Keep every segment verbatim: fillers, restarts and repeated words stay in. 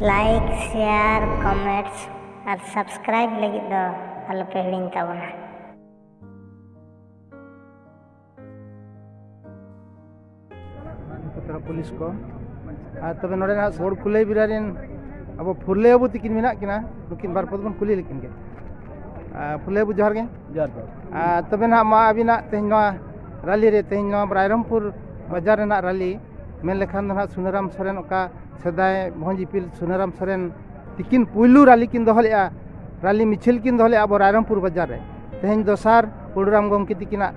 Like, share, comments ᱟᱨ subscribe ᱞᱟᱹᱜᱤᱫ ᱫᱚ ᱟᱞᱚᱯᱮ ᱦᱤᱲᱤᱧ ᱛᱟᱵᱚᱱᱟ᱾ ᱯᱩᱞᱤᱥ ᱠᱚ᱾ ᱟᱨ ᱛᱚᱵᱮ ᱱᱚᱰᱮ ᱱᱟᱦᱟᱜ ᱥᱚᱲ ᱠᱩᱞᱟᱹᱭ ᱵᱮᱲᱟ ᱨᱮᱱ ᱟᱵᱚ ᱯᱷᱩᱨᱞᱟᱹᱭ ᱵᱟᱹᱵᱩ ᱛᱤᱠᱤᱱ ᱢᱮᱱᱟᱜ ᱠᱤᱱᱟ, ᱱᱩᱠᱤᱱ ᱵᱟᱨ ᱯᱚᱫ ᱵᱚᱱ ᱠᱩᱞᱤ ᱞᱮᱠᱤᱱ ᱜᱮ᱾ ᱟᱨ ᱯᱷᱩᱨᱞᱟᱹᱭ ᱵᱟᱹᱵᱩ, ᱡᱚᱦᱟᱨ ᱜᱮ᱾ ᱡᱚᱦᱟᱨ, ᱡᱚᱦᱟᱨ᱾ ᱟᱨ ᱛᱚᱵᱮ ᱱᱟᱦᱟᱜ ᱢᱟ ᱟᱹᱵᱤᱱᱟᱜ ᱛᱮᱦᱮᱧ ᱱᱚᱣᱟ ᱨᱟᱞᱤ ᱨᱮ, ᱛᱮᱦᱮᱧ ᱱᱚᱣᱟ ᱨᱟᱭᱨᱚᱝᱯᱩᱨ ᱵᱟᱡᱟᱨ ᱨᱮᱱᱟᱜ ᱨᱟᱞᱤ ᱢᱮᱱ ᱞᱮᱠᱷᱟᱱ ᱫᱚ ᱱᱟᱦᱟᱜ ᱥᱩᱱᱟᱹᱨᱟᱢ ᱥᱚᱨᱮᱱ, ᱚᱠᱟ ᱥᱮᱫᱟᱭ ᱵᱷᱚᱸᱡᱽ ᱤᱯᱤᱞ ᱥᱩᱱᱟᱹᱨᱟᱢ ᱥᱚᱨᱮᱱ ᱛᱤᱠᱤᱱ ᱯᱩᱭᱞᱩ ᱨᱟᱞᱤ ᱠᱤᱱ ᱫᱚᱦᱚ ᱞᱮᱫᱼᱟ, ᱨᱟᱞᱤ ᱢᱤᱪᱷᱤᱞ ᱠᱤᱱ ᱫᱚᱦᱚ ᱞᱮᱫᱼᱟ ᱟᱵᱚ ᱨᱟᱭᱨᱚᱝᱯᱩᱨ ᱵᱟᱡᱟᱨ ᱨᱮ᱾ ᱛᱮᱦᱮᱧ ᱫᱚᱥᱟᱨ ᱯᱩᱰᱩᱨᱟᱢ ᱜᱚᱢᱠᱮ ᱛᱤᱠᱤᱱᱟᱜ,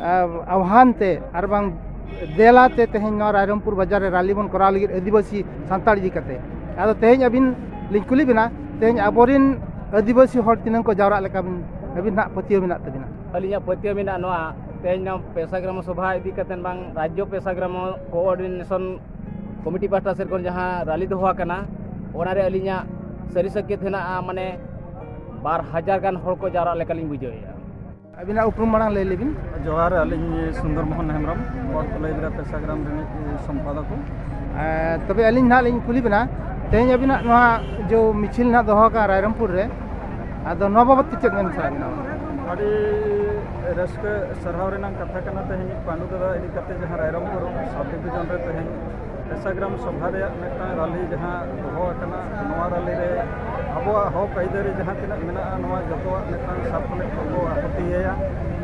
ᱟ, ᱟᱦᱣᱟᱱ ᱛᱮ ᱟᱨ ᱵᱟᱝ ᱫᱮᱞᱟ ᱛᱮ ᱛᱮᱦᱮᱧ ᱱᱚᱣᱟ ᱨᱟᱭᱨᱚᱝᱯᱩᱨ ᱵᱟᱡᱟᱨ ᱨᱮ ᱨᱟᱞᱤ ᱵᱚᱱ ᱠᱚᱨᱟᱣ ᱞᱟᱹᱜᱤᱫ ᱟᱹᱫᱤᱵᱟᱹᱥᱤ ᱥᱟᱱᱛᱟᱲ ᱤᱫᱤ ᱠᱟᱛᱮ᱾ ᱟᱫᱚ ᱛᱮᱦᱮᱧ ᱟᱹᱵᱤᱱ ᱞᱤᱧ ᱠᱩᱞᱤ ᱵᱤᱱᱟ, ᱛᱮᱦᱮᱧ ᱟᱵᱚᱨᱮᱱ ᱟᱹᱫᱤᱵᱟᱹᱥᱤ ᱦᱚᱲ ᱛᱤᱱᱟᱹᱝ ᱠᱚ ᱡᱟᱣᱨᱟᱜ ᱞᱮᱠᱟ ᱵᱤᱱ, ᱟᱹᱵᱤᱱ ᱱᱟᱦᱟᱜ ᱯᱟᱹᱛᱭᱟᱹᱣ ᱢᱮᱱᱟᱜ ᱛᱟᱹᱵᱤᱱᱟ? ᱟᱹᱞᱤᱧᱟᱜ ᱯᱟᱹᱛᱭᱟᱹᱣ ᱢᱮᱱᱟᱜᱼᱟ, ᱱᱚᱣᱟ ᱛᱮᱦᱮᱧ ᱱᱚᱣᱟ ᱯᱮᱥᱟ ᱜᱨᱟᱢᱚ ᱥᱚᱵᱷᱟ ᱤᱫᱤ ᱠᱟᱛᱮ ᱵᱟᱝ ᱨᱟᱡᱽᱡᱚ ᱯᱮᱥᱟ ᱜᱨᱟᱢᱚ ᱠᱳᱚᱨᱰᱤᱱᱮᱥᱚᱱ ᱠᱚᱢᱤᱴᱤ ᱯᱟᱦᱴᱟ ᱥᱮᱫ ᱠᱷᱚᱱ ᱡᱟᱦᱟᱸ ᱨᱟᱞᱤ ᱫᱚᱦᱚ ᱟᱠᱟᱱᱟ, ᱚᱱᱟᱨᱮ ᱟᱹᱞᱤᱧᱟᱜ ᱥᱟᱹᱨᱤ ᱥᱟᱹᱠᱭᱟᱹᱛ ᱦᱮᱱᱟᱜᱼᱟ, ᱢᱟᱱᱮ ᱵᱟᱨ ᱦᱟᱡᱟᱨ ᱜᱟᱱ ᱦᱚᱲ ᱠᱚ ᱡᱟᱣᱨᱟᱜ ᱞᱮᱠᱟᱞᱤᱧ ᱵᱩᱡᱷᱟᱹᱣᱮᱫᱼᱟ᱾ ᱟᱹᱵᱤᱱᱟᱜ ᱩᱯᱨᱩᱢ ᱢᱟᱲᱟᱝ ᱞᱟᱹᱭ ᱞᱮᱵᱤᱱ᱾ ᱡᱚᱦᱟᱨ, ᱟᱹᱞᱤᱧ ᱥᱩᱱᱫᱚᱨ ᱢᱳᱦᱚᱱ ᱦᱮᱢᱵᱨᱚᱢ, ᱵᱚᱲ ᱠᱚᱞᱟᱭᱵᱤᱨᱟ ᱯᱮᱥᱟ ᱜᱨᱟᱢ ᱨᱤᱱᱤᱡ ᱥᱚᱢᱯᱟᱫᱚᱠ᱾ ᱮ, ᱛᱚᱵᱮ ᱟᱹᱞᱤᱧ ᱱᱟᱦᱟᱜ ᱞᱤᱧ ᱠᱩᱞᱤ ᱵᱮᱱᱟ, ᱛᱮᱦᱮᱧ ᱟᱹᱵᱤᱱᱟᱜ ᱱᱚᱣᱟ ᱡᱮ ᱢᱤᱪᱷᱤᱞ ᱱᱟᱦᱟᱜ ᱫᱚᱦᱚ ᱟᱠᱟᱱ ᱨᱟᱭᱨᱚᱝᱯᱩᱨ ᱨᱮ, ᱟᱫᱚ ᱱᱚᱣᱟ ᱵᱟᱵᱚᱫ ᱛᱮ ᱪᱮᱫ ᱢᱮᱱ ᱥᱟᱱᱟᱭᱮᱫ ᱵᱮᱱᱟ? ᱟᱹᱰᱤ ᱨᱟᱹᱥᱠᱟᱹ ᱥᱟᱨᱦᱟᱣ ᱨᱮᱱᱟᱜ ᱠᱟᱛᱷᱟ ᱠᱟᱱᱟ, ᱛᱮᱦᱮᱧ ᱯᱟᱺᱰᱩ ᱫᱟᱫᱟ ᱤᱫᱤ ᱠᱟᱛᱮ ᱡᱟᱦᱟᱸ ᱨᱟᱭᱨᱚᱝᱯᱩᱨ ᱥᱟᱵ ᱰᱤᱵᱷᱤᱡᱚᱱ ᱨᱮ ᱛᱮᱦᱮᱧ ᱯᱮᱥᱟ ᱜᱨᱟᱢ ᱥᱚᱵᱷᱟ ᱨᱮᱭᱟᱜ ᱢᱤᱫᱴᱟᱝ ᱨᱟᱞᱤ ᱡᱟᱦᱟᱸ ᱫᱚᱦᱚ ᱟᱠᱟᱱᱟ, ᱱᱚᱣᱟ ᱨᱟᱞᱤ ᱨᱮ ᱟᱵᱚᱣᱟᱜ ᱦᱚᱠ ᱟᱹᱭᱫᱟᱹᱨᱤ ᱡᱟᱦᱟᱸ ᱛᱤᱱᱟᱹᱜ ᱢᱮᱱᱟᱜᱼᱟ, ᱱᱚᱣᱟ ᱡᱚᱛᱚᱣᱟᱜ ᱢᱤᱫᱴᱟᱝ ᱥᱟᱵ ᱠᱚᱢᱤᱴᱤ ᱠᱚ ᱟᱯᱚᱛᱤᱭᱟᱭᱟ᱾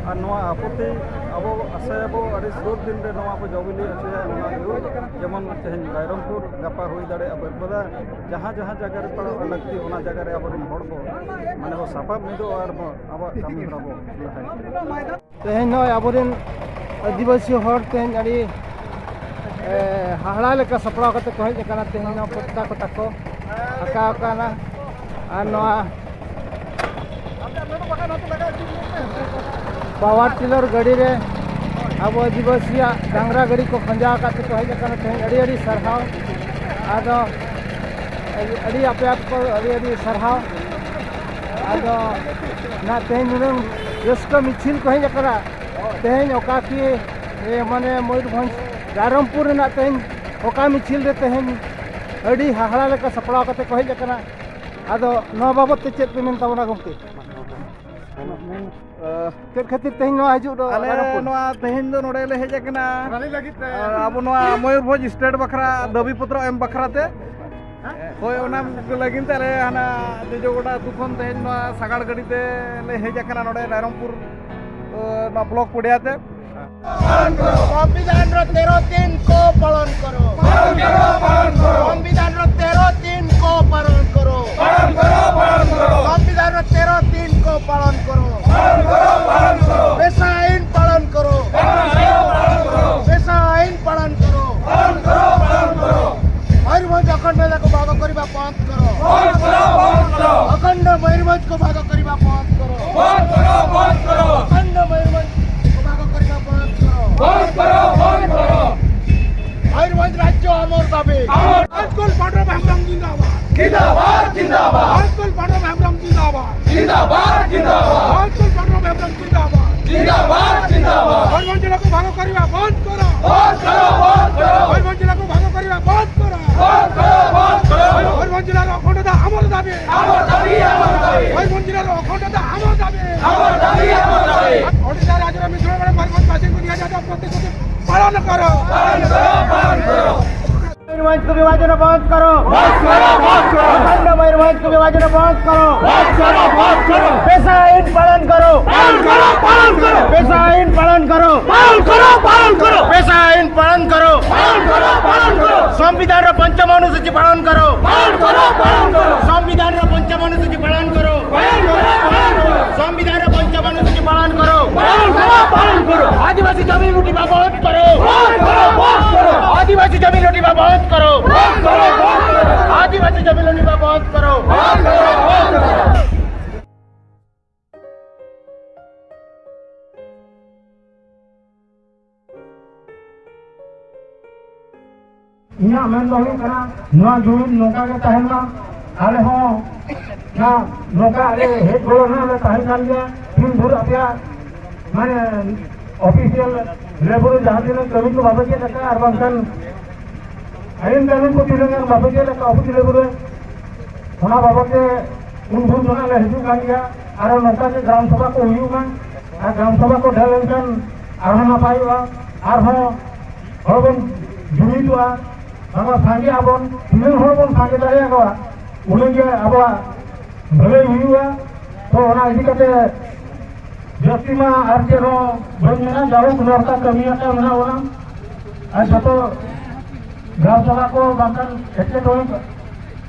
ᱟᱨ ᱱᱚᱣᱟ ᱟᱯᱚᱛᱤ ᱟᱵᱚ ᱟᱥᱟᱭᱟᱵᱚ ᱟᱹᱰᱤ ᱥᱩᱨ ᱫᱤᱱ ᱨᱮ ᱱᱚᱣᱟ ᱵᱚ ᱡᱚ ᱵᱤᱞᱤ ᱦᱚᱪᱚᱭᱟ, ᱚᱱᱟ ᱡᱩ-, ᱡᱮᱢᱚᱱ ᱛᱮᱦᱮᱧ ᱨᱟᱭᱨᱚᱝᱯᱩᱨ, ᱜᱟᱯᱟ ᱦᱩᱭ ᱫᱟᱲᱮᱭᱟᱜᱼᱟ ᱵᱟᱹᱨᱯᱟᱫᱟ, ᱡᱟᱦᱟᱸ ᱡᱟᱦᱟᱸ ᱡᱟᱭᱜᱟ ᱨᱮ ᱯᱟᱲᱟᱜ ᱞᱟᱹᱠᱛᱤ, ᱚᱱᱟ ᱡᱟᱭᱜᱟ ᱨᱮ ᱟᱵᱚᱨᱮᱱ ᱦᱚᱲ ᱠᱚ ᱢᱟᱱᱮ ᱵᱚ ᱥᱟᱯᱟᱵ ᱢᱤᱫᱚᱜᱼᱟ ᱟᱨ ᱵᱚ ᱟᱵᱚᱣᱟᱜ ᱠᱟᱹᱢᱤ ᱦᱚᱨᱟ ᱵᱚ ᱞᱟᱦᱟᱭᱟ᱾ ᱛᱮᱦᱮᱧ ᱱᱚᱜᱼᱚᱭ ᱟᱵᱚᱨᱮᱱ ᱟᱹᱫᱤᱵᱟᱹᱥᱤ ᱦᱚᱲ ᱛᱮᱦᱮᱧ ᱟᱹᱰᱤ, ᱮ, ᱦᱟᱦᱟᱲᱟ ᱞᱮᱠᱟ ᱥᱟᱯᱲᱟᱣ ᱠᱟᱛᱮ ᱠᱚ ᱦᱮᱡ ᱟᱠᱟᱱᱟ᱾ ᱛᱮᱦᱮᱧ ᱱᱚᱣᱟ ᱯᱚᱛᱠᱟ ᱠᱚ ᱛᱟᱠᱚ ᱟᱸᱠᱟᱣ ᱟᱠᱟᱱᱟ᱾ ᱟᱨ ᱱᱚᱣᱟ ᱯᱟᱣᱟᱨ ᱴᱤᱞᱟᱨ ᱜᱟᱹᱰᱤ ᱨᱮ ᱟᱵᱚ ᱟᱹᱫᱤᱵᱟᱹᱥᱤᱭᱟᱜ ᱰᱟᱝᱨᱟ ᱜᱟᱹᱰᱤ ᱠᱚ ᱠᱷᱚᱸᱡᱟᱣ ᱟᱠᱟᱫ ᱛᱮᱠᱚ ᱦᱮᱡ ᱟᱠᱟᱱᱟ᱾ ᱛᱮᱦᱮᱧ ᱟᱹᱰᱤ ᱟᱹᱰᱤ ᱥᱟᱨᱦᱟᱣ᱾ ᱟᱫᱚ ᱟᱹᱰᱤ, ᱟᱹᱰᱤ ᱟᱯᱮ ᱟᱯᱮ ᱠᱚ ᱟᱹᱰᱤ ᱟᱹᱰᱤ ᱥᱟᱨᱦᱟᱣ᱾ ᱟᱫᱚ ᱱᱟ ᱛᱮᱦᱮᱧ ᱱᱩᱱᱟᱹᱝ ᱨᱟᱹᱥᱠᱟᱹ ᱢᱤᱪᱷᱤᱞ ᱠᱚ ᱦᱮᱡ ᱟᱠᱟᱱᱟ᱾ ᱛᱮᱦᱮᱧ ᱚᱠᱟ ᱠᱤ, ᱮ, ᱢᱟᱱᱮ ᱢᱚᱭᱩᱨᱵᱷᱚᱸᱡᱽ ᱨᱟᱭᱨᱚᱝᱯᱩᱨ ᱨᱮᱱᱟᱜ ᱛᱮᱦᱮᱧ ᱚᱠᱟ ᱢᱤᱪᱷᱤᱞ ᱨᱮ ᱛᱮᱦᱮᱧ ᱟᱹᱰᱤ ᱦᱟᱦᱟᱲᱟ ᱞᱮᱠᱟ ᱥᱟᱯᱲᱟᱣ ᱠᱟᱛᱮ ᱠᱚ ᱦᱮᱡ ᱟᱠᱟᱱᱟ᱾ ᱟᱫᱚ ᱱᱚᱣᱟ ᱵᱟᱵᱚᱛ ᱛᱮ ᱪᱮᱫ ᱯᱮ ᱢᱮᱱ ᱛᱟᱵᱚᱱᱟ ᱜᱚᱢᱠᱮ? ᱪᱮᱫ ᱠᱷᱟᱹᱛᱤᱨ ᱛᱮᱦᱮᱧ ᱱᱚᱣᱟ ᱦᱤᱡᱩᱜ ᱫᱚ ᱟᱞᱮ ᱨᱟᱭᱨᱚᱝᱯᱩᱨ? ᱱᱚᱣᱟ ᱛᱮᱦᱮᱧ ᱫᱚ ᱱᱚᱰᱮ ᱞᱮ ᱦᱮᱡ ᱟᱠᱟᱱᱟ ᱨᱟᱞᱤ ᱞᱟᱹᱜᱤᱫ ᱛᱮ᱾ ᱟᱨ ᱟᱵᱚ ᱱᱚᱣᱟ ᱢᱚᱭᱩᱨᱵᱷᱚᱸᱡᱽ ᱥᱴᱮᱴ ᱵᱟᱠᱷᱨᱟ ᱫᱟᱹᱵᱤ ᱯᱚᱛᱨᱚ ᱮᱢ ᱵᱟᱠᱷᱨᱟ ᱛᱮ᱾ ᱦᱳᱭ, ᱚᱱᱟ ᱞᱟᱹᱜᱤᱫ ᱛᱮ ᱟᱞᱮ ᱦᱟᱱᱟ ᱡᱚᱡᱚᱜᱚᱰᱟ ᱟᱹᱛᱩ ᱠᱷᱚᱱ ᱛᱮᱦᱮᱧ ᱱᱚᱣᱟ ᱥᱟᱜᱟᱲ ᱜᱟᱹᱰᱤ ᱛᱮ ᱞᱮ ᱦᱮᱡ ᱟᱠᱟᱱᱟ ᱱᱚᱰᱮ ᱨᱟᱭᱨᱚᱝᱯᱩᱨ, ᱱᱚᱣᱟ ᱵᱞᱚᱠ ᱯᱚᱰᱤᱭᱟ ᱛᱮ᱾ সংবিধানর তেরো তিন কো পালন করো। সংবিধানর তেরো তিন কো পালন করো। সংবিধানর তেরো তিন কো পালন করো। পেশা আইন পালন করো। পেশা আইন পালন করো। ময়ূরভঞ্জ অখণ্ডতাকে ভাগ করিবা বন্ধ করো। অখণ্ড ময়ূরভঞ্জকে ভাগ করিবা বন্ধ করো। অখণ্ড ময়ূরভঞ্জকে ভাগ করিবা বন্ধ করো। ময়ূরভঞ্জ রাজ্য আমার দাবি। হাইস্কুল পাণ্ডব হেমব্রম জিন্দাবাদ। জিন্দাবাদ, জিন্দাবাদ। হাইস্কুল পাণ্ডব হেমব্রম জিন্দাবাদ। জিন্দাবাদ, জিন্দাবাদ। হাইস্কুল পাণ্ডব হেমব্রম জিন্দাবাদ। জিন্দাবাদ, জিন্দাবাদ। ময়ূরভঞ্জ জেলাকে ভাগ করিবা বন্ধ করো। বন্ধ করো, বন্ধ করো। ময়ূরভঞ্জ জেলাকে ভাগ করিবা বন্ধ করো। বন্ধ করো, বন্ধ করো। ময়ূরভঞ্জ জেলার অখণ্ডতা আমার দাবি। আমার দাবি, আমার দাবি। ময়ূরভঞ্জ জেলার অখণ্ডতা আমার দাবি। আমার দাবি, আমার দাবি। ଓଡ଼ିଶା ରାଜ୍ୟର ମିଶ୍ରଣ ବେଳେ ମୟୂରଭଞ୍ଜବାସୀଙ୍କୁ ଦିଆଯାଇଥିବା ପ୍ରତିଶ୍ରୁତି ପାଳନ କର। ପାଳନ କର, ପାଳନ କର। ମୟୂରଭଞ୍ଜକୁ ବିଭାଜନ ବନ୍ଦ କର। ବନ୍ଦ କର, ବନ୍ଦ କର। ଅଖଣ୍ଡ ମୟୂରଭଞ୍ଜକୁ ବିଭାଜନ ବନ୍ଦ କର। ବନ୍ଦ କର, ବନ୍ଦ କର। ପେଶା ଆଇନ ପାଳନ କର। ପାଳନ କର, ପାଳନ କର। ପେଶା ଆଇନ ପାଳନ କର। ପାଳନ କର, ପାଳନ କର। ପେଶା ଆଇନ ପାଳନ କର। ପାଳନ କର, ପାଳନ କର। ସମ୍ବିଧାନର ପଞ୍ଚମ ଅନୁସୂଚୀ ପାଳନ କର। ପାଳନ କର, ପାଳନ କର। ସମ୍ବିଧାନର ପଞ୍ଚମ ଅନୁସୂଚୀ ପାଳନ କର। ପାଳନ କର, ପାଳନ କର। ସମ୍ବିଧାନର ପଞ୍ଚମ ଅନୁସୂଚୀ ପାଳନ କର। ପାଳନ କର, ପାଳନ କର। ଆଦିବାସୀ ଜମି ଲୁଟିବା ବନ୍ଦ କର। ବନ୍ଦ କର, ବନ୍ଦ କର। ଆଦିବାସୀ ଜମି ଲୁଟିବା ବନ୍ଦ କର। ବନ୍ଦ କର, ବନ୍ଦ କର। ଆଦିବାସୀ ଜମି ଲୁଟିବା ବନ୍ଦ କର। ବନ୍ଦ କର, ବନ୍ଦ କର। ᱤᱧᱟᱹᱜ ᱢᱮᱱ ᱫᱚ ᱦᱩᱭᱩᱜ ᱠᱟᱱᱟ, ᱱᱚᱣᱟ ᱡᱩᱢᱤᱫ ᱱᱚᱝᱠᱟ ᱜᱮ ᱛᱟᱦᱮᱱ ᱢᱟ᱾ ᱟᱞᱮ ᱦᱚᱸ ᱱᱚᱣᱟ ᱱᱚᱝᱠᱟ ᱟᱞᱮ ᱦᱮᱡ ᱜᱚᱲᱚ ᱨᱮᱱᱟᱜ ᱞᱮ ᱛᱟᱦᱮᱱ ᱠᱟᱱ ᱜᱮᱭᱟ᱾ ᱛᱤᱱ ᱵᱷᱳᱨ ᱟᱯᱮᱭᱟᱜ ᱢᱟᱱᱮ ᱚᱯᱷᱤᱥᱤᱭᱟᱞ ᱞᱮᱵᱮᱞ ᱨᱮ ᱡᱟᱦᱟᱸ ᱛᱤᱱᱟᱹᱜ ᱠᱟᱹᱢᱤ ᱠᱚ ᱵᱟᱯᱮ ᱪᱮᱫ ᱟᱠᱟᱫᱼᱟ, ᱟᱨ ᱵᱟᱝᱠᱷᱟᱱ ᱟᱹᱭᱤᱱ ᱠᱟᱹᱱᱩᱱ ᱠᱚ ᱛᱤᱱᱟᱹᱜ ᱜᱟᱱ ᱵᱟᱯᱮ ᱪᱮᱫ ᱞᱮᱠᱟ ᱚᱯᱷᱤᱥ ᱞᱮᱵᱮᱞ ᱨᱮ, ᱚᱱᱟ ᱵᱟᱵᱚᱛ ᱛᱮ ᱩᱱ ᱵᱷᱳᱨ ᱫᱚ ᱱᱟᱜ ᱞᱮ ᱦᱤᱡᱩᱜ ᱠᱟᱱ ᱜᱮᱭᱟ᱾ ᱟᱨᱚ ᱱᱚᱝᱠᱟ ᱜᱮ ᱜᱨᱟᱢ ᱥᱚᱵᱷᱟ ᱠᱚ ᱦᱩᱭᱩᱜ ᱢᱟ, ᱟᱨ ᱜᱨᱟᱢ ᱥᱚᱵᱷᱟ ᱠᱚ ᱰᱷᱮᱨ ᱞᱮᱱᱠᱷᱟᱱ ᱟᱨᱦᱚᱸ ᱱᱟᱯᱟᱭᱚᱜᱼᱟ, ᱟᱨᱦᱚᱸ ᱦᱚᱲ ᱵᱚᱱ ᱡᱩᱢᱤᱫᱚᱜᱼᱟ, ᱵᱟᱝᱟ ᱥᱟᱸᱜᱮ ᱟᱵᱚᱱ, ᱛᱤᱱᱟᱹᱜ ᱦᱚᱲ ᱵᱚᱱ ᱥᱟᱸᱜᱮ ᱫᱟᱲᱮᱭᱟᱠᱚᱣᱟ ᱩᱱᱟᱹᱜ ᱜᱮ ᱟᱵᱚᱣᱟᱜ ᱵᱷᱟᱹᱞᱟᱹᱭ ᱦᱩᱭᱩᱜᱼᱟ᱾ ᱛᱚ ᱚᱱᱟ ᱤᱫᱤ ᱠᱟᱛᱮ ᱡᱟᱹᱥᱛᱤ ᱢᱟ ᱟᱨ ᱪᱮᱫ ᱦᱚᱸ ᱵᱟᱹᱧ ᱢᱮᱱᱟ, ᱡᱟᱭᱦᱳᱠ ᱱᱚᱝᱠᱟ ᱠᱟᱹᱢᱤ ᱟᱠᱟᱫ ᱢᱮᱱᱟᱜ ᱵᱚᱱᱟ᱾ ᱟᱨ ᱡᱚᱛᱚ ᱜᱨᱟᱢ ᱥᱚᱵᱷᱟ ᱠᱚ ᱵᱟᱝᱠᱷᱟᱱ ᱮᱴᱠᱮᱴᱚᱬᱮ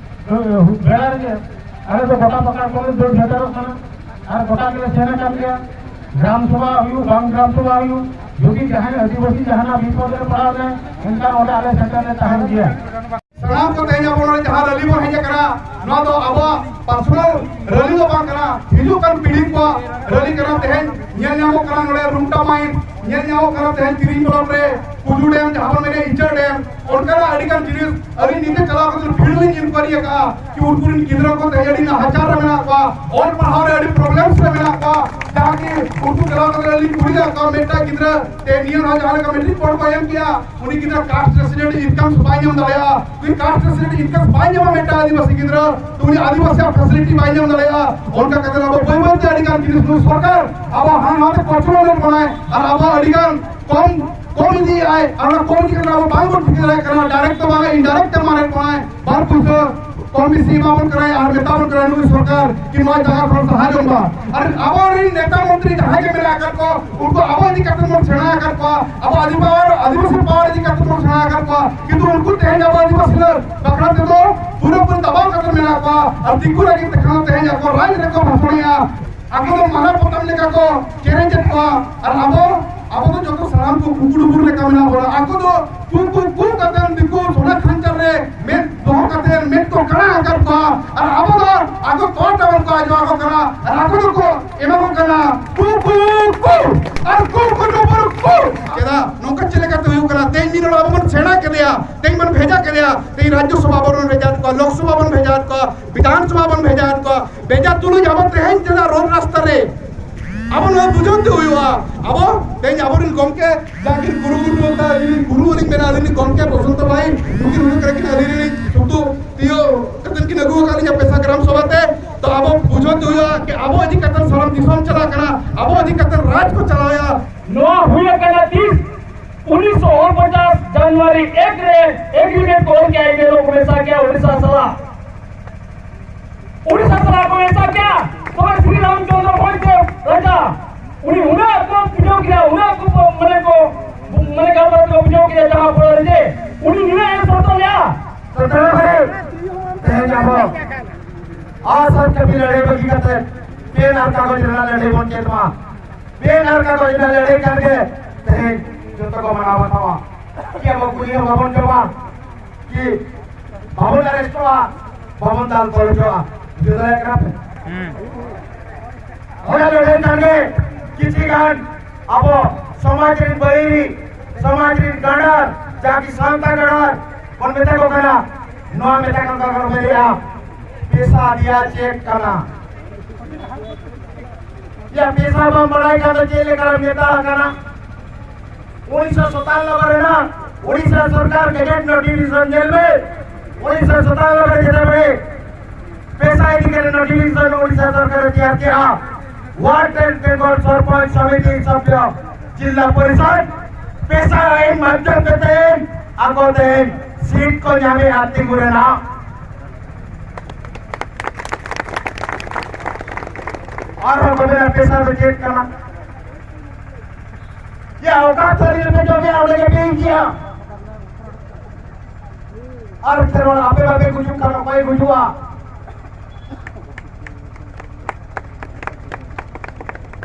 ᱵᱮᱲᱟ ᱨᱮᱜᱮ ᱟᱞᱮ ᱫᱚ ᱜᱚᱴᱟ ᱯᱟᱠᱟ ᱠᱚᱞᱮ ᱫᱟᱹᱲ ᱥᱮᱴᱮᱨᱚᱜ ᱠᱟᱱᱟ᱾ ᱟᱨ ᱜᱚᱴᱟ ᱜᱮᱞᱮ ᱥᱮᱱ ᱟᱠᱟᱱ ᱜᱮᱭᱟ, ᱜᱨᱟᱢ ᱥᱚᱵᱷᱟ ᱦᱩᱭᱩᱜ ᱵᱟᱝ ᱜᱨᱟᱢ ᱥᱚᱵᱷᱟ ᱦᱩᱭᱩᱜ, ᱡᱩᱫᱤ ᱡᱟᱦᱟᱸᱭ ᱟᱹᱫᱤᱵᱟᱹᱥᱤ ᱡᱟᱦᱟᱱᱟᱜ ᱵᱤᱯᱚᱫ ᱨᱮ ᱯᱟᱲᱟᱣ ᱞᱮᱱ, ᱮᱱᱠᱷᱟᱱ ᱚᱸᱰᱮ ᱟᱞᱮ ᱥᱮᱴᱮᱨ ᱞᱮ ᱛᱟᱦᱮᱱ ᱜᱮᱭᱟ᱾ ᱥᱟᱱᱟᱢ ᱠᱚ ᱛᱮᱦᱮᱧ ᱟᱵᱚ ᱱᱚᱰᱮ ᱡᱟᱦᱟᱸ ᱨᱟᱹᱞᱤ ᱵᱚᱱ ᱦᱮᱡ ᱟᱠᱟᱱᱟ, ᱱᱚᱣᱟ ᱫᱚ ᱟᱵᱚᱣᱟᱜ ᱯᱟᱨᱥᱚᱱᱟᱞ ᱨᱟᱹᱞᱤ ᱫᱚ ᱵᱟᱝ ᱠᱟᱱᱟ, ᱦᱤᱡᱩᱜ ᱠᱟᱱ ᱯᱤᱲᱦᱤ ᱠᱚᱣᱟᱜ ᱨᱟᱹᱞᱤ ᱠᱟᱱᱟ᱾ ᱛᱮᱦᱮᱧ ᱧᱮᱞ ᱧᱟᱢᱚᱜ ᱠᱟᱱᱟ ᱱᱚᱰᱮ ᱨᱩᱢᱴᱟ ᱢᱟᱭᱤᱱ, ᱧᱮᱞ ᱧᱟᱢᱚᱜ ᱠᱟᱱᱟ ᱛᱮᱦᱮᱧ ᱠᱤᱨᱤᱧ ᱵᱞᱚᱠ ᱨᱮ ᱠᱩᱡᱩ ᱰᱮᱢ, ᱡᱟᱦᱟᱸ ᱵᱚᱱ ᱢᱮᱱᱮᱫ ᱤᱪᱟᱹ ᱰᱮᱢ, ᱚᱱᱠᱟᱱᱟᱜ ᱟᱹᱰᱤ ᱜᱟᱱ ᱡᱤᱱᱤᱥ ᱟᱹᱞᱤᱧ ᱱᱤᱡᱮ ᱪᱟᱞᱟᱣ ᱠᱟᱛᱮ ᱯᱷᱤᱞᱰ ᱞᱤᱧ ᱤᱱᱠᱣᱟᱭᱨᱤ ᱟᱠᱟᱫᱼᱟ ᱠᱤ ᱩᱱᱠᱩ ᱨᱮᱱ ᱜᱤᱫᱽᱨᱟᱹ ᱠᱚ ᱛᱮᱦᱮᱧ ᱟᱹᱰᱤ ᱱᱟᱦᱟᱪᱟᱨ ᱨᱮ ᱢᱮᱱᱟᱜ ᱠᱚᱣᱟ, ᱚᱞ ᱯᱟᱲᱦᱟᱣ ᱨᱮ ᱟᱹᱰᱤ ᱯᱨᱚᱵᱞᱮᱢᱥ ᱨᱮ ᱢᱮᱱᱟᱜ ᱠᱚᱣᱟ, ᱡᱟᱦᱟᱸ ᱠᱤ ᱩᱱᱠᱩ ᱪᱟᱞᱟᱣ ᱠᱟᱛᱮ ᱟᱹᱞᱤᱧ ᱠᱩᱞᱤ ᱞᱮᱫ ᱠᱚᱣᱟ, ᱢᱤᱫᱴᱟᱝ ᱜᱤᱫᱽᱨᱟᱹ ᱛᱮ ᱱᱤᱭᱟᱹ ᱫᱷᱟᱣ ᱡᱟᱦᱟᱸ ᱞᱮᱠᱟ ᱢᱮᱴᱨᱤᱠ ᱯᱚᱨᱤᱠᱠᱷᱟ ᱮᱢ ᱠᱮᱜᱼᱟ, ᱩᱱᱤ ᱜᱤᱫᱽᱨᱟᱹ ᱠᱟᱥᱴ ᱨᱮᱥᱤᱰᱮᱱᱴ ᱤᱱᱠᱟᱢ ᱵᱟᱭ ᱧᱟᱢ ᱫᱟᱲᱮᱭᱟᱜᱼᱟ᱾ ᱩᱱᱤ ᱠᱟᱥᱴ ᱨᱮᱥᱤᱰᱮᱱᱴ ᱤᱱᱠᱟᱢ ᱵᱟᱭ ᱧᱟᱢᱟ ᱢᱤᱫᱴᱟᱝ ᱟᱹᱫᱤᱵᱟᱹᱥᱤ ᱜᱤᱫᱽᱨᱟᱹ, ᱛᱚ ᱩᱱᱤ ᱟᱹᱫᱤᱵᱟᱹᱥᱤᱭᱟᱜ ᱯᱷᱮᱥᱤᱞᱤᱴᱤ ᱵᱟᱭ ᱧᱟᱢ ᱫᱟᱲᱮᱭᱟᱜᱼᱟ᱾ ᱚᱱᱠᱟ ᱠᱟᱛᱮ ᱟᱵᱚ ᱵᱟᱹᱭ ᱵᱟᱹᱭᱛᱮ ᱟᱹᱰᱤ ᱜᱟᱱ ᱡᱤᱱᱤᱥ ᱱᱩᱭ ᱥᱚᱨᱠᱟᱨ ᱟᱵᱚ ᱦᱟᱱᱟ ᱱᱟᱣᱟ ᱛᱮ ᱠᱚᱪᱞᱚᱱ ᱮᱫ ᱵᱚᱱᱟᱭ, ᱟᱨ ᱟᱵᱚ ᱟᱹᱰᱤ ᱜᱟᱱ ᱠᱚᱢ, ᱠᱚᱢ ᱤᱫᱤᱭᱮᱫᱼᱟᱭ, ᱟᱨ ᱚᱱᱟ ᱠᱚᱢ ᱤᱫᱤ ᱠᱟᱛᱮ ᱟᱵᱚ ᱵᱟᱝ ᱵᱚᱱ ᱴᱷᱤᱠᱟᱹ ᱫᱟᱲᱮᱭᱟᱜ ᱠᱟᱱᱟ᱾ ᱰᱟᱭᱨᱮᱠᱴ ᱫᱚ ᱵᱟᱝ, ᱤᱱᱰᱟᱭᱨᱮᱠᱴ ᱛᱮ ᱢᱟᱨᱮᱫ ᱵᱚᱱᱟᱭ, ᱵᱟᱨ ᱯᱩᱭᱥᱟᱹ ᱠᱚᱢ ᱵᱮᱥᱤ ᱮᱢᱟ ᱵᱚᱱ ᱠᱟᱱᱟᱭ ᱟᱨ ᱢᱮᱛᱟ ᱵᱚᱱ ᱠᱟᱱᱟᱭ ᱱᱩᱭ ᱥᱚᱨᱠᱟᱨ ᱠᱤ ᱱᱚᱣᱟ ᱡᱟᱭᱜᱟ ᱠᱷᱚᱱ ᱥᱟᱦᱟ ᱧᱚᱜ ᱢᱟ᱾ ᱟᱨ ᱟᱵᱚᱨᱮᱱ ᱱᱮᱛᱟ ᱢᱚᱱᱛᱨᱤ ᱡᱟᱦᱟᱸᱭ ᱜᱮ ᱢᱮᱱᱟᱜ ᱟᱠᱟᱫ ᱠᱚ, ᱩᱱᱠᱩ ᱟᱵᱚ ᱤᱫᱤ ᱠᱟᱛᱮ ᱵᱚᱱ ᱥᱮᱬᱟ ᱟᱠᱟᱫ ᱠᱚᱣᱟ, ᱟᱵᱚ ᱟᱹᱫᱤᱵᱟᱥᱤ ᱯᱟᱣᱟᱨ, ᱟᱹᱫᱤᱵᱟᱹᱥᱤ ᱯᱟᱣᱟᱨ ᱤᱫᱤ ᱠᱟᱛᱮ ᱵᱚᱱ ᱥᱮᱬᱟ ᱟᱠᱟᱫ ᱠᱚᱣᱟ, ᱠᱤᱱᱛᱩ ᱩᱱᱠᱩ ᱛᱮᱦᱮᱧ ᱟᱵᱚ ᱟᱹᱫᱤᱵᱟᱹᱥᱤ ᱵᱟᱠᱷᱨᱟ ᱛᱮᱫᱚ ᱯᱩᱨᱟᱹᱯᱩᱨᱤ ᱫᱟᱵᱟᱣ ᱠᱟᱛᱮ ᱢᱮᱱᱟᱜ ᱠᱚᱣᱟ᱾ ᱟᱨ ᱫᱤᱠᱩ ᱞᱟᱹᱜᱤᱫ ᱛᱮᱠᱷᱟᱱ ᱛᱮᱦᱮᱧ ᱟᱠᱚ ᱨᱟᱡᱽ ᱨᱮᱠᱚ ᱵᱷᱟᱥᱚᱬᱮᱜᱼᱟ, ᱟᱠᱚ ᱫᱚ ᱢᱟᱱᱟ ᱯᱚᱛᱟᱢ ᱞᱮᱠᱟ ᱠᱚ ᱪᱮᱞᱮᱧᱡᱽ ᱮᱫ ᱠᱚᱣᱟ᱾ ᱟᱨ ᱟᱵᱚ, ᱟᱵᱚ ᱫᱚ ᱡᱚᱛᱚ ᱥᱟᱱᱟᱢ ᱠᱚ ᱠᱩᱠᱩ ᱰᱩᱵᱩᱨ ᱞᱮᱠᱟ ᱢᱮᱱᱟᱜ ᱵᱚᱱᱟ᱾ ᱟᱠᱚ ᱫᱚ ᱠᱩ ᱠᱩ ᱠᱩ ᱠᱟᱛᱮ ᱫᱤᱠᱩ ᱥᱚᱱᱟ ᱠᱷᱟᱧᱪᱟ ᱨᱮ ᱢᱮᱫ ᱫᱚᱦᱚ ᱠᱟᱛᱮ ᱢᱮᱫ ᱠᱚ ᱠᱟᱬᱟ ᱟᱠᱟᱫ ᱠᱚᱣᱟ᱾ ᱟᱨ ᱟᱵᱚ ᱫᱚ ᱟᱠᱚ ᱠᱚ ᱴᱟᱣᱟᱨ ᱠᱚ ᱟᱸᱡᱚᱢ ᱟᱠᱚ ᱠᱟᱱᱟ, ᱟᱨ ᱟᱠᱚ ᱫᱚᱠᱚ ᱮᱢᱟ ᱠᱚ ᱠᱟᱱᱟ ᱠᱩ ᱠᱩ ᱠᱩ, ᱟᱨ ᱠᱩ ᱠᱩ ᱰᱩᱵᱩᱨ ᱠᱩ᱾ ᱪᱮᱫᱟᱜ ᱱᱚᱝᱠᱟ ᱪᱮᱫ ᱞᱮᱠᱟᱛᱮ ᱦᱩᱭᱩᱜ ᱠᱟᱱᱟ? ᱛᱮᱦᱮᱧ ᱢᱤᱫ ᱦᱚᱲ ᱟᱵᱚ ᱵᱚᱱ ᱥᱮᱬᱟ ᱠᱮᱫᱮᱭᱟ, ᱛᱮᱦᱮᱧ ᱵᱚᱱ ᱵᱷᱮᱡᱟ ᱠᱮᱫᱮᱭᱟ, ᱛᱮᱦᱮᱧ ᱨᱟᱡᱽᱡᱚ ᱥᱚᱵᱷᱟ ᱵᱚᱱ ᱵᱷᱮᱡᱟᱭᱮᱫ ᱠᱚᱣᱟ, ᱞᱳᱠ ᱥᱚᱵᱷᱟ ᱵᱚᱱ ᱵᱷᱮᱡᱟᱭᱮᱫ ᱠᱚᱣᱟ, ᱵᱤᱫᱷᱟᱱ ᱥᱚᱵᱷᱟ ᱵᱚᱱ ᱵᱷᱮᱡᱟᱭᱮᱫ ᱠᱚᱣᱟ᱾ ᱵᱷᱮᱡᱟ ᱛᱩᱞᱩᱡ ᱟᱵᱚ ᱛᱮᱦᱮᱧ ᱪᱮᱫᱟᱜ ᱨᱳᱰ ᱨᱟᱥᱛᱟ ᱨᱮ ᱟᱵᱚ ᱱᱚᱣᱟ ᱵᱩᱡᱷᱟᱹᱣ ᱛᱮ ᱦᱩᱭᱩᱜᱼᱟ᱾ ᱟᱵᱚ ᱛᱮᱦᱮᱧ ᱟᱵᱚᱨᱮᱱ ᱜᱚᱢᱠᱮ ᱡᱟᱦᱟᱸ ᱠᱤᱱ ᱠᱩᱨᱩᱢᱩᱴᱩ ᱟᱠᱟᱫᱟ, ᱟᱹᱞᱤᱧ ᱨᱮᱱ ᱜᱩᱨᱩ ᱦᱚᱸᱞᱤᱧ ᱢᱮᱱᱟ, ᱟᱹᱞᱤᱧ ᱨᱮᱱ ᱜᱚᱢᱠᱮ ᱵᱚᱥᱚᱱᱛᱚ ᱵᱷᱟᱭ, ᱱᱩᱠᱤᱱ ᱦᱩᱭᱩᱜ ᱠᱟᱱᱟ ᱠᱤᱱ ᱟᱹᱞᱤᱧ ᱨᱮᱱ ᱥᱩᱠᱛᱩ ᱛᱤᱭᱳ ᱠᱟᱛᱮ ᱠᱤᱱ ᱟᱹᱜᱩ ᱟᱠᱟᱫ ᱞᱤᱧᱟ ᱯᱮᱥᱟ ᱜᱨᱟᱢ ᱥᱚᱵᱷᱟ ᱛᱮ᱾ ᱛᱚ ᱟᱵᱚ ᱵᱩᱡᱷᱟᱹᱣ ᱛᱮ ᱦᱩᱭᱩᱜᱼᱟ ᱠᱤ ᱟᱵᱚ ᱤᱫᱤ ᱠᱟᱛᱮ ᱥᱟᱱᱟᱢ ᱫᱤᱥᱚᱢ ᱪᱟᱞᱟᱜ ᱠᱟᱱᱟ, ᱟᱵᱚ ᱤᱫᱤ ᱠᱟᱛᱮ ᱨᱟᱡᱽ ᱠᱚ ᱪᱟᱞᱟᱣᱮᱜᱼᱟ᱾ ᱱᱚᱣᱟ ᱦᱩᱭ ᱟᱠᱟᱱᱟ ᱛᱤᱥ? ᱩᱱᱤᱥᱥᱚ ᱩᱱᱯᱚᱪᱟᱥ ᱡᱟᱱᱩᱣᱟᱨᱤ ᱮᱠ ᱨᱮ ᱮᱜᱽᱨᱤᱢᱮᱱᱴ ᱠᱚ ᱚᱞ ᱠᱮᱜᱼᱟ, ᱮᱢ ᱮᱞ ᱳ ᱠᱚ ᱢᱮᱥᱟ ᱠᱮᱜᱼᱟ ᱩᱲᱤᱥᱥᱟ ᱥᱟᱞᱟᱜ᱾ ᱩᱲᱤᱥᱥᱟ ᱥᱟᱞᱟᱜ ᱠᱚ ᱢᱮᱥᱟ ᱠᱮᱜᱼᱟ᱾ ᱛᱚᱵᱮ ᱥᱨᱤ ᱨᱟᱢᱪᱚᱸᱫᱽᱨᱚ ᱵᱷᱚᱸᱡᱽ ᱫᱮᱵ ᱨᱟᱡᱟ, ᱩᱱᱤ ᱩᱱᱟᱹᱜ ᱠᱚ ᱵᱩᱡᱷᱟᱹᱣ ᱠᱮᱫᱟ, ᱩᱱᱟᱹᱜ ᱠᱚ ᱢᱟᱱᱮ ᱠᱚ, ᱢᱟᱱᱮ ᱜᱟᱞᱢᱟᱨᱟᱣ ᱠᱚ ᱵᱩᱡᱷᱟᱹᱣ ᱠᱮᱫᱟ, ᱡᱟᱦᱟᱸ ᱯᱚᱨᱮ ᱡᱮ ᱩᱱᱤ ᱱᱩᱱᱟᱹᱜ ᱮ ᱥᱚᱨᱛᱚ ᱞᱮᱜᱼᱟ᱾ ᱥᱚᱨᱛᱚ ᱞᱮᱜᱼᱟ᱾ ᱛᱮᱦᱮᱧ ᱟᱵᱚ ᱟᱥᱟᱨ ᱠᱟᱹᱢᱤ ᱞᱟᱹᱲᱦᱟᱹᱭ ᱵᱟᱹᱜᱤ ᱠᱟᱛᱮ ᱯᱮᱱ ᱟᱨ ᱠᱟᱜᱚᱡᱽ ᱨᱮᱱᱟᱜ ᱞᱟᱹᱲᱦᱟᱹᱭ ᱵᱚᱱ ᱪᱮᱫ ᱢᱟ᱾ ᱯᱮᱱ ᱟᱨ ᱠᱟᱜᱚᱡᱽ ᱨᱮᱱᱟᱜ ᱞᱟᱹᱲᱦᱟᱹᱭ ᱠᱷᱟᱱ ᱜᱮ ᱛᱮᱦᱮᱧ ᱡᱚᱛᱚ ᱠᱚ ᱢᱟᱱᱟᱣ ᱵᱟᱛᱟᱣᱟ᱾ ᱪᱮᱫ ᱟᱵᱚ ᱠᱩᱞᱤ ᱦᱚᱸ ᱵᱟᱵᱚᱱ ᱡᱚᱢᱟ, ᱠᱤ ᱵᱟᱵᱚᱱ ᱟᱨᱮᱥᱴᱚᱜᱼᱟ, ᱵᱟᱵᱚᱱ ᱫᱟᱞ ᱛᱚᱞ ᱦᱚᱪᱚᱜᱼᱟ᱾ ᱵᱩᱡᱷᱟᱹᱣ ᱫᱟᱲᱮᱭᱟᱜ ᱠᱟᱱᱟ ᱯᱮ? ᱦᱩᱸ᱾ ᱚᱱᱟ ᱞᱟᱹᱲᱦᱟᱹᱭ ᱠᱷᱟᱱ ᱜᱮ ᱠᱤᱪᱷᱤ ᱜᱟᱱ ᱟᱵᱚ ᱥᱚᱢᱟᱡᱽ ᱨᱮᱱ ᱵᱟᱹᱭᱨᱤ, ᱥᱚᱢᱟᱡᱽ ᱨᱮᱱ ᱜᱟᱸᱰᱟᱨ, ᱡᱟᱦᱟᱸ ᱠᱤ ᱥᱟᱶᱛᱟ ᱜᱟᱸᱰᱟᱨ ᱵᱚᱱ ᱢᱮᱛᱟ ᱠᱚ ᱠᱟᱱᱟ, ᱱᱚᱣᱟ ᱢᱮᱛᱟ ᱠᱚ ᱠᱟᱱᱟ ᱠᱚ ᱢᱮᱱᱮᱜᱼᱟ, ᱯᱮᱥᱟ ᱨᱮᱭᱟᱜ ᱪᱮᱫ ᱠᱟᱱᱟ? ᱭᱟ, ᱯᱮᱥᱟ ᱵᱟᱢ ᱵᱟᱲᱟᱭ ᱠᱷᱟᱱ ᱫᱚ ᱪᱮᱫ ᱞᱮᱠᱟᱨᱮᱢ ᱱᱮᱛᱟ ᱟᱠᱟᱱᱟ? ᱩᱱᱤᱥᱥᱚ ᱥᱟᱛᱟᱱᱱᱚᱵᱵᱳᱭ ᱨᱮᱱᱟᱜ ᱳᱰᱤᱥᱟ ᱥᱚᱨᱠᱟᱨ ᱜᱮᱡᱮᱴ ᱱᱳᱴᱤᱯᱷᱤᱠᱮᱥᱚᱱ ᱧᱮᱞ ᱢᱮ᱾ ᱩᱱᱤᱥᱥᱚ ᱥᱟᱛᱟᱱᱱᱚᱵᱵᱳᱭ ᱨᱮ ᱡᱮᱛᱮ ᱵᱮᱲᱮ ᱯᱮᱥᱟ ᱤᱫᱤ ᱠᱟᱛᱮ ᱱᱳᱴᱤᱯᱷᱤᱠᱮᱥᱚᱱ ᱳᱰᱤᱥᱟ ᱥᱚᱨᱠᱟᱨ ᱮ ᱛᱮᱭᱟᱨ ᱠᱮᱜᱼᱟ, ᱳᱣᱟᱨᱰ ᱮᱱᱰ ᱵᱮᱝᱜᱚᱞ ᱥᱚᱨᱯᱚᱧᱪ ᱥᱚᱢᱤᱛᱤ ᱥᱚᱵᱷᱭᱚ, ᱡᱤᱞᱟ ᱯᱚᱨᱤᱥᱚᱫ, ᱯᱮᱥᱟ ᱟᱹᱭᱤᱱ ᱢᱟᱫᱽᱫᱷᱚᱢ ᱛᱮ ᱛᱮᱦᱮᱧ ᱟᱠᱚ ᱛᱮᱦᱮᱧ ᱥᱤᱴ ᱠᱚ ᱧᱟᱢᱮᱜᱼᱟ ᱛᱤᱸᱜᱩ ᱨᱮᱱᱟᱜ᱾ ᱟᱨᱦᱚᱸ ᱠᱚ ᱢᱮᱱᱟ ᱯᱮᱥᱟ ᱫᱚ ᱪᱮᱫ ᱠᱟᱱᱟ? ᱭᱟ, ᱚᱠᱟ ᱛᱷᱟᱹᱨᱤ ᱨᱮᱯᱮ ᱡᱚᱢᱮᱜᱼᱟ, ᱚᱸᱰᱮ ᱜᱮᱯᱮ ᱤᱡᱤᱭᱟ᱾ ᱟᱨ ᱯᱷᱮᱨ ᱚᱱᱟ ᱟᱯᱮ ᱵᱟᱯᱮ ᱜᱩᱡᱩᱜ ᱠᱷᱟᱱ ᱚᱠᱚᱭᱮ ᱜᱩᱡᱩᱜᱼᱟ?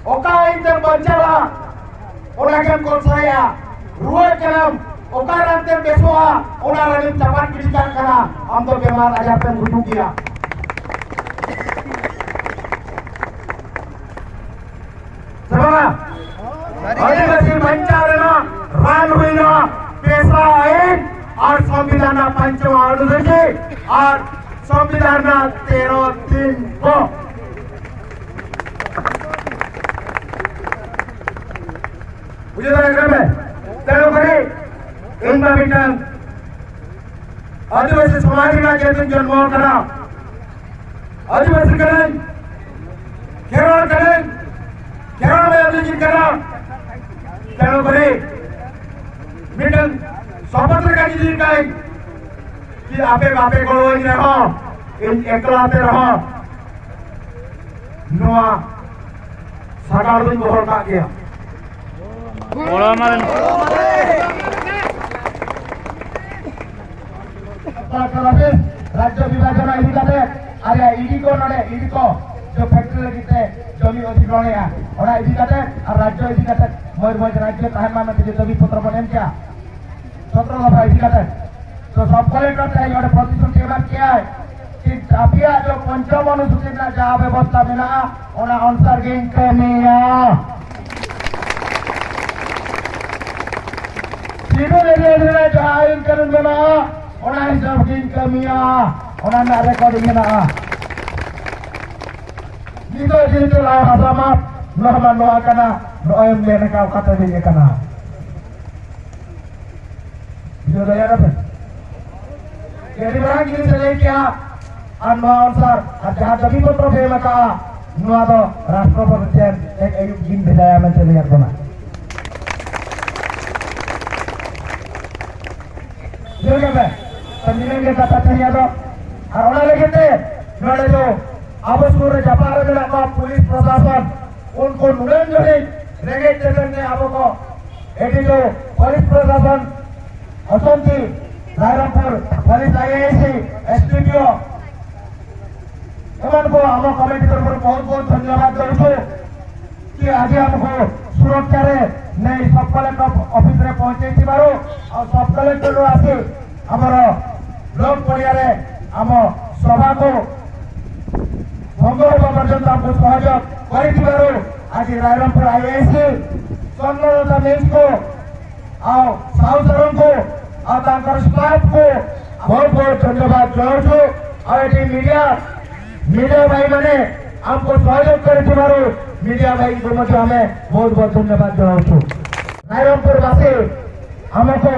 ᱚᱠᱟ ᱟᱹᱭᱤᱱ ᱛᱮᱢ ᱵᱟᱧᱪᱟᱣᱟ, ᱚᱱᱟ ᱜᱮᱢ ᱠᱚᱞᱥᱟᱭᱟ᱾ ᱨᱩᱣᱟᱹᱜ ᱠᱟᱱᱟᱢ, ᱚᱠᱟ ᱨᱟᱱ ᱛᱮᱢ ᱵᱮᱥᱚᱜᱼᱟ, ᱚᱱᱟ ᱨᱟᱱᱮᱢ ᱪᱟᱯᱟᱫ ᱜᱤᱰᱤ ᱠᱟᱜ ᱠᱟᱱᱟ᱾ ᱟᱢ ᱫᱚ ᱵᱮᱢᱟᱨ ᱟᱡᱟᱨ ᱛᱮᱢ ᱜᱩᱡᱩᱜ ᱜᱮᱭᱟ᱾ ᱥᱮ ᱵᱟᱝᱟ? ᱟᱹᱫᱤᱵᱟᱹᱥᱤ ᱵᱟᱧᱪᱟᱣ ᱨᱮᱱᱟᱜ ᱨᱟᱱ ᱦᱩᱭᱱᱟ ᱯᱮᱥᱟ ᱟᱹᱭᱤᱱ ᱟᱨ ᱥᱚᱝᱵᱤᱫᱷᱟᱱ ᱨᱮᱱᱟᱜ ᱯᱟᱸᱪᱣᱟ ᱚᱱᱩᱥᱩᱪᱤ ᱟᱨ ᱥᱚᱝᱵᱤᱫᱷᱟᱱ ᱨᱮᱱᱟᱜ ᱛᱮᱨᱚ ᱛᱤᱱ ᱠᱚ᱾ ᱪᱮᱫ ᱞᱮᱠᱟ ᱢᱮ? ᱛᱮᱱᱩ ᱠᱚᱨᱮ ᱤᱧ ᱢᱟ ᱢᱤᱫᱴᱟᱝ ᱟᱹᱫᱤᱵᱟᱹᱥᱤ ᱥᱚᱢᱟᱡᱽ ᱨᱮᱱᱟᱜ ᱡᱟᱹᱛᱤᱧ ᱡᱚᱱᱢᱚ ᱟᱠᱟᱱᱟ᱾ ᱟᱹᱫᱤᱵᱟᱹᱥᱤ ᱠᱟᱹᱱᱟᱹᱧ, ᱠᱷᱮᱨᱣᱟᱲ ᱠᱟᱹᱱᱟᱹᱧ, ᱠᱷᱮᱨᱣᱟᱲ ᱢᱟᱭᱟᱢ ᱞᱤᱧ ᱠᱟᱱᱟ᱾ ᱛᱮᱱᱩ ᱠᱚᱨᱮ ᱢᱤᱫᱴᱟᱝ ᱥᱚᱯᱚᱛ ᱞᱮᱠᱟ ᱡᱩᱫᱤ ᱠᱟᱹᱧ ᱠᱤ ᱟᱯᱮ ᱵᱟᱯᱮ ᱜᱚᱲᱚᱣᱟᱹᱧ ᱨᱮᱦᱚᱸ, ᱤᱧ ᱮᱠᱞᱟ ᱛᱮ ᱨᱮᱦᱚᱸ ᱱᱚᱣᱟ ᱥᱟᱜᱟᱲ ᱫᱚᱧ ᱜᱚᱦᱚᱲ ᱠᱟᱜ ᱜᱮᱭᱟ᱾ ᱜᱚᱲᱚ ᱮᱢᱟᱞᱮᱢ᱾ ᱨᱟᱡᱽᱡᱚ ᱵᱤᱵᱷᱟᱡᱚᱱ ᱤᱫᱤ ᱠᱟᱛᱮ ᱟᱞᱮᱭᱟᱜ ᱤᱰᱤ ᱠᱚ ᱱᱚᱰᱮ ᱤᱰᱤ ᱠᱚ ᱡᱚ ᱯᱷᱮᱠᱴᱨᱤ ᱞᱟᱹᱜᱤᱫ ᱛᱮ ᱡᱚᱢᱤ ᱚᱫᱷᱤᱜᱨᱚᱦᱚᱬᱮᱜᱼᱟ, ᱚᱱᱟ ᱤᱫᱤ ᱠᱟᱛᱮ ᱟᱨ ᱨᱟᱡᱽᱡᱚ ᱤᱫᱤ ᱠᱟᱛᱮ ᱢᱚᱭᱩᱨᱵᱷᱚᱸᱡᱽ ᱨᱟᱡᱽᱡᱚ ᱛᱟᱦᱮᱱ ᱢᱟ ᱢᱮᱱᱛᱮ ᱡᱚᱛᱚ ᱜᱮ ᱯᱚᱛᱨᱚ ᱵᱚᱱ ᱮᱢ ᱠᱮᱜᱼᱟ᱾ ᱥᱚᱛᱨᱚ ᱫᱚᱯᱷᱟ ᱤᱫᱤ ᱠᱟᱛᱮ ᱛᱚ ᱥᱟᱵ ᱠᱚᱞᱮᱠᱴᱚᱨ ᱛᱮᱦᱮᱧ ᱚᱸᱰᱮ ᱯᱨᱚᱛᱤᱥᱨᱩᱛᱤ ᱮᱢᱟᱫ ᱠᱮᱜᱼᱟᱭ ᱠᱤ ᱟᱯᱮᱭᱟᱜ ᱡᱚ ᱯᱚᱧᱪᱚᱢ ᱚᱱᱩᱥᱩᱪᱤ ᱨᱮᱱᱟᱜ ᱡᱟᱦᱟᱸ ᱵᱮᱵᱚᱥᱛᱷᱟ ᱢᱮᱱᱟᱜᱼᱟ, ᱚᱱᱟ ᱚᱱᱩᱥᱟᱨ ᱜᱤᱧ ᱠᱟᱹᱢᱤᱭᱟ᱾ ᱥᱤᱰᱩᱞ ᱮᱨᱤᱭᱟ ᱨᱮᱱᱟᱜ ᱡᱟᱦᱟᱸ ᱟᱹᱭᱤᱱ ᱠᱟᱹᱱᱩᱱ ᱢᱮᱱᱟᱜᱼᱟ, ᱚᱱᱟ ᱦᱤᱥᱟᱹᱵ ᱜᱤᱧ ᱠᱟᱹᱢᱤᱭᱟ, ᱚᱱᱟ ᱨᱮᱱᱟᱜ ᱨᱮᱠᱚᱨᱰ ᱢᱮᱱᱟᱜᱼᱟ᱾ ᱱᱤᱛᱚᱜ ᱡᱮᱦᱮᱛᱩ ᱞᱟᱭ ᱦᱟᱥᱟ ᱢᱟᱯ ᱱᱚᱣᱟ ᱢᱟ ᱱᱚᱣᱟ ᱠᱟᱱᱟ, ᱱᱚᱜᱼᱚᱭ ᱮᱢ ᱢᱮᱱ ᱟᱠᱟᱫ ᱠᱟᱛᱮ ᱦᱮᱡ ᱟᱠᱟᱱᱟ᱾ ᱵᱩᱡᱷᱟᱹᱣ ᱫᱟᱲᱮᱭᱟᱜ ᱠᱟᱱᱟ ᱯᱮ? ᱟᱹᱰᱤ ᱢᱟᱨᱟᱝ ᱡᱤᱱᱤᱥ ᱮ ᱞᱟᱹᱭ ᱠᱮᱜᱼᱟ᱾ ᱟᱨ ᱱᱚᱣᱟ ᱚᱱᱩᱥᱟᱨ ᱟᱨ ᱡᱟᱦᱟᱸ ᱫᱟᱹᱵᱤ ᱯᱚᱛᱨᱚ ᱯᱮ ᱮᱢ ᱟᱠᱟᱜᱼᱟ, ᱱᱚᱣᱟ ᱫᱚ ᱨᱟᱥᱴᱨᱚᱯᱚᱛᱤ ᱴᱷᱮᱱ ᱛᱮᱦᱮᱧ ᱟᱹᱭᱩᱵ ᱜᱤᱧ ᱵᱷᱮᱡᱟᱭᱟ ᱢᱮᱱᱛᱮ ᱞᱟᱹᱭᱟᱫ ᱵᱚᱱᱟ᱾ ᱵᱩᱡᱷᱟᱹᱣ ᱠᱮᱫᱟ ᱯᱮ? ᱛᱚ ᱱᱤᱱᱟᱹᱜ ᱜᱮ ᱠᱟᱛᱷᱟ ᱛᱮᱦᱮᱧ ᱫᱚ᱾ ᱟᱨ ᱚᱱᱟ ᱞᱟᱹᱜᱤᱫ ᱛᱮ ᱱᱚᱰᱮ ᱫᱚ ᱟᱵᱚ ᱥᱩᱨ ᱨᱮ ᱡᱟᱯᱟᱜ ᱨᱮ ᱢᱮᱱᱟᱜ ᱠᱚᱣᱟ ᱯᱩᱞᱤᱥ ᱯᱨᱚᱥᱟᱥᱚᱱ, ᱩᱱᱠᱩ ᱱᱩᱱᱟᱹᱝ ᱡᱚᱦᱤᱧ ᱨᱮᱸᱜᱮᱡ ᱛᱮᱛᱮᱫ ᱛᱮ ᱟᱵᱚ ᱠᱚ ᱮᱰᱤ ᱫᱚ ᱯᱩᱞᱤᱥ ᱯᱨᱚᱥᱟᱥᱚᱱ ᱚᱥᱟᱱᱛᱤ, ᱨᱟᱭᱨᱚᱝᱯᱩᱨ ᱯᱩᱞᱤᱥ ᱟᱭ ᱟᱭ ᱥᱤ, ᱮᱥ ᱰᱤ ᱯᱤ ᱳ, ଏମାନଙ୍କୁ ଆମ କମିଟି ତରଫରୁ ବହୁତ ବହୁତ ଧନ୍ୟବାଦ ଦେଉଛୁ କି ଆଜି ଆମକୁ ସୁରକ୍ଷାରେ ନେଇ ସବ୍ କଲେକ୍ଟର ଅଫିସରେ ପହଞ୍ଚେଇଥିବାରୁ ଆଉ ସବ୍ କଲେକ୍ଟରରୁ ଆସି ଆମର ବ୍ଲକ ପଡ଼ିଆରେ ଆମ ସଭାକୁ ଭଙ୍ଗ ହେବା ପର୍ଯ୍ୟନ୍ତ ଆମକୁ ସହଯୋଗ କରିଥିବାରୁ ଆଜି Rairangpur I I C Swarnalata ମିଲ୍ସକୁ ଆଉ ସାହୁ ସାରଙ୍କୁ ଆଉ ତାଙ୍କର ଷ୍ଟାଫକୁ ବହୁତ ବହୁତ ଧନ୍ୟବାଦ ଜଣାଉଛୁ। ଆଉ ଏଠି ମିଡ଼ିଆ ମିଡ଼ିଆ ଭାଇମାନେ ଆମକୁ ସହଯୋଗ କରିଥିବାରୁ ମିଡ଼ିଆ ଭାଇଙ୍କୁ ମଧ୍ୟ ଆମେ ବହୁତ ବହୁତ ଧନ୍ୟବାଦ ଜଣାଉଛୁ। ରାଇରଙ୍ଗପୁରବାସୀ ଆମକୁ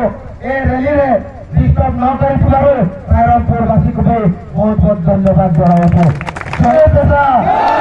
ଏ ରାଲିରେ ଡିଷ୍ଟର୍ବ ନ କରିଥିବାରୁ ରାଇରଙ୍ଗପୁରବାସୀକୁ ବି ବହୁତ ବହୁତ ଧନ୍ୟବାଦ ଜଣାଉଛୁ। ଜୟ ଦେଶା।